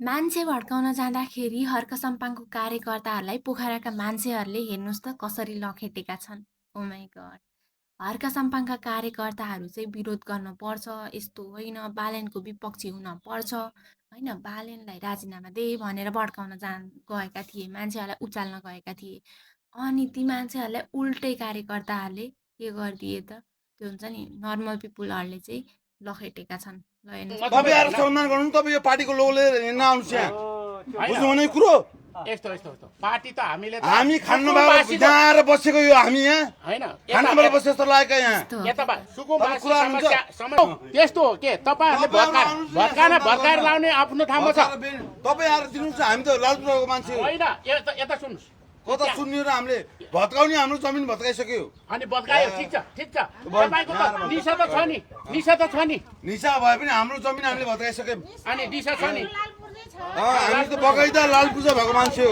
मान्छे भड्काउन जाँदाखेरि हर्क सम्पाङको कार्यकर्ताहरूलाई पोखराका मान्छेहरूले हेर्नुहोस् त कसरी लखेटेका छन्। ओ माई गड। हर्क सम्पाङका कार्यकर्ताहरू चाहिँ विरोध गर्न पर्छ, यस्तो होइन, बालेनको विपक्षी हुन पर्छ होइन, बालेनलाई राजीनामा दे भनेर भड्काउन गएका थिए, मान्छेहरूलाई उचाल्न गएका थिए। अनि ती मान्छेहरूलाई उल्टै कार्यकर्ताहरूले के गरिदिए त, त्यो हुन्छ नि नर्मल पिपुलहरूले चाहिँ लखेटेका छन्। ल हेर्नुहोस् तपाईँ आएर सम्मान गर्नु, तपाईँ यो पार्टीको लोगो लिएर हिँड्न आउनुहोस् यहाँ। बुझ्नु भने कुरो यस्तो यस्तो यस्तो पार्टी त हामीले हामी खान्नुबाट जहाँ आएर बसेको यो हामी यहाँ हैन खान्नुबाट बसे जस्तो लागेको यहाँ यता बा सुकुम्बासी कुरा हुन्छ? समस्या त्यस्तो हो के तपाईहरुले भड्काएर लाउने आफ्नो ठाउँमा छ तपाईँ आएर दिनुहोस्, हामी त लालपुरको मान्छे हो। हैन यता सुन्नुस् कता सुन्ने र हामीले भत्काउने, हाम्रो जमिन भत्काइसक्यो। अनि भड्कायो ठिक छ तपाईको त निशा त छ नि निशा भए पनि हाम्रो जमिन हामीले भत्काइसक्यौँ। अनि दिशा छ नि हामी त बगैँचा लालपुजा भएको मान्छे हो।